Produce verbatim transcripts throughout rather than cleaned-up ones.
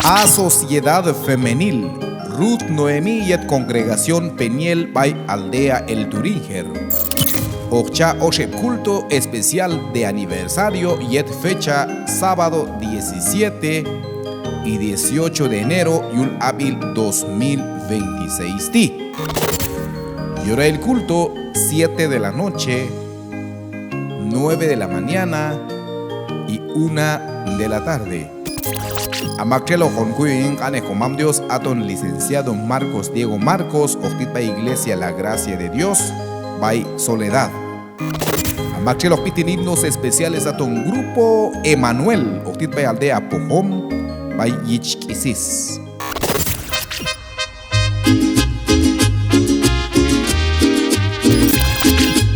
A Sociedad Femenil Ruth Noemí yet Congregación Peniel b'ay aldea El Turinger hoq cha' oxeb' culto especial de aniversario yet fecha sábado diecisiete y dieciocho de enero yul ab'il dos mil veintiséis ti'. Yorail culto, siete de la noche, nueve de la mañana y una de la tarde. A maktxel hoqon kuyon yin q'anej Komam Dios, aton licenciado Marcos Diego Marcos, hoq tit b'ay Iglesia La Gracia de Dios b'ay Soledad. A maktxel hoq b'it yin himnos especiales, aton grupo Emanuel, hoq tit b'ay aldea Pojom b'ay Yichk'isis.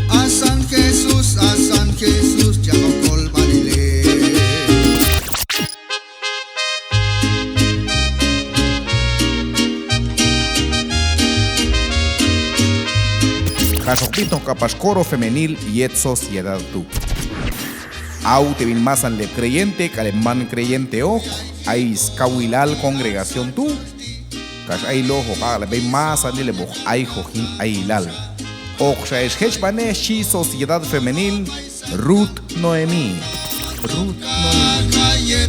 Asan Jesús, asan Jesús, ch'an hoq kolb'anil hej. Kax hoq b'itnoq k'apax coro femenil yet sociedad tu'. Awteb'il masanil heb' creyente k'al heb' man creyenteoq ay skawilal congregación tu'. Kax ayloq hoq aq'lay b'ay masanil heb' hoq ayjoq yin ayilal. Hoqxa ex jechb'anej, xhi Sociedad Femenil Ruth Noemí. Ruth Noemí.